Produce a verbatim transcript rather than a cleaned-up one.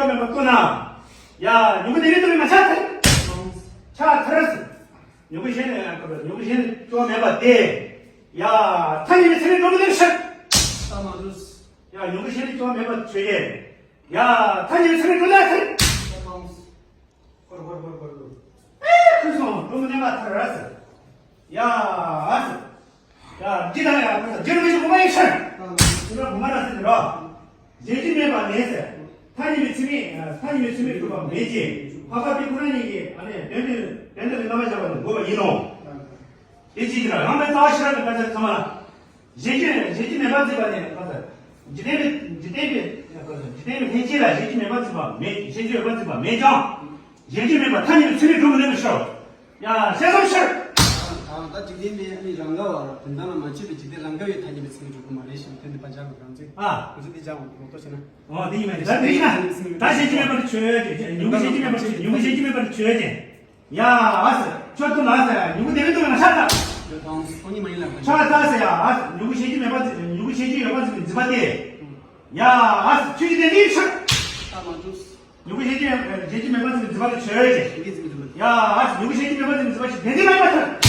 མེད་པ་ལྟོས་ན། ཡ། མྱུ་གུ་དེ་ནི་ལྟོས་མེད་ན་ཕྱག་འཚལ། ཕྱག་འཚལ་ཟེར། མྱུ་གུ་གཞན་ནི་མྱུ་གུ་གཞན་ནི་ལྟོས་མེད་པ་དེ། ཡ། མཐའ་གཉིས་པའི་ཚེ་རིང་འགྲོ་མི་ནུས་པར་ཤོག་ད་མ་འདུས། ཡ། མྱུ་གུ་གཞན་ནི་ལྟོས་མེད་པ་ཆོས་ཅན། ཡ། མཐའ་གཉིས་པའི་ཚེ་རིང་འགྲོ་ལ་ཚེ། ཧོར་ཧོར་ཧོར་ཧོར་ཧོར། ཨེ། ཁུར་སོང་འགྲོ་མི་ནུས་པ་ཐར་ར་ཟེར། ཡ། ཨ་ཟེར། ཡ། ཇི་ལྟར་ཡང་ཁུར་སོང་ཇི་ལྟར་མི་ཤེས་གོ་མ་ཡིན་ཕྱིར། ཨ། ཇི་ལྟར་གོ་མ་ར་ཟེར་རོ། བཞེད་རྒྱུ་མེད་པ་མེད་ཟེར། མཐའ་གཉིས་པའི་ཚེ་རིང་མཐའ་གཉིས་པའི་ཚེ་རིང་འགྲོ་བ་མེད་ཅེས་འཕགས་པ་དེ་ཁོ་ན་ཉིད་ཀྱིས་ཨ་ནི་དོན་དེ་དོན་དེ་ལ་རྣམ་པར་བཞག་པ་ནི་དགོས་པ་ཡིན་ནོ། དེ་ཅིའི་ཕྱིར་རང་པའི་རྩ་བ་ཤེས་རབ་ཀྱི་དཔེ་ཆ་ཚང་མ་ལ། བཞེད་རྒྱུ་བཞེད་རྒྱུ་མེད་པར་འཛིན་པ་ནི་ག་ཚོད། འཇིག་རྟེན་པའི་འཇིག་རྟེན་པའི་ག་ཚོད། འཇིག་རྟེན་པའི་ལྷན་སྐྱེས་ལ་བཞེད་རྒྱུ་མེད་པར་འཛིན་པ་མེད། བཞེད་རྒྱུ་ཡོད་པར་འཛིན་པ་མེད་ཀྱང་། བཞེད་རྒྱུ་མེད་པར་ཐ་སྙད་པའི་ཚུལ་ནི་སྒྲུབ་མི་ནུས་པའི་ཕྱིར། ཡ། བཤད་མཚམས་ཕྱིར། ད་ད་འཇིག་རྟེན་པའི་ཨ་ནི་རང་ག་བ་དོན་དམ་ལ་མ་ཆོད་པའི་འཇིག་རྟེན་རང་ག་བའི་ཐ་སྙད་པའི་ཚུལ་ནི་སྒྲུབ་ཀྱི་མ་རེད་ཞེས་དོན་དེ་པ་སྦྱར་དགོས་རང་ཚོས། ཨ། ཁོ་ཚོས་དེ་སྦྱར་དགོས་ལོག་ཏོ་བྱས་ན། འོ་དེ་ཡིན་མ་རེད། ད་དེ་ཡིན་ན་ད་བཞེད་རྒྱུ་མེད་པར་ཆོས་ཅན། མྱུ་གུ་བཞེད་རྒྱུ་མེད་པར་མྱུ་གུ་བཞེད་རྒྱུ་མེད་པར་ཆོས་ཅན། ཡ། ཨ་ཟེར། ཁྱོད་ཚོ་ལ་ཟེར། མྱུ་གུ་དེ་མི་འདུག་ན་ཤ་ཚ། ཁྱོད་དང་ཁོ་གཉིས་མ་ཡིན་ལ། ཤ་ཚ་ཟེར་ཡ། ཨ་ཟེར། མྱུ་གུ་བཞེད་རྒྱུ་མེད་པ་མྱུ་གུ་བཞེད་རྒྱུ་ཡོད་པ་ཟེར་བའི་འཛིན་པ་དེ། ཡ། ཨ་ཟེར། ཁྱོད་ཀྱིས་དེ་འདྲའི་ཕྱིར། ད་མ་འདུག་མྱུ་གུ་བཞེད་རྒྱུ་བཞེད་རྒྱུ་མེད་པ་ཟེར་བའི་འཛིན་པ་དེ་ཆོས་ཅན། ཡ། ཨ་ཟེར། མྱུ་གུ་བཞེད་རྒྱུ་མེད་པ་ཟེར་བའི་འཛིན་པ་ཞིག་དེ་འདྲའི་མེད་པ་ཐལ།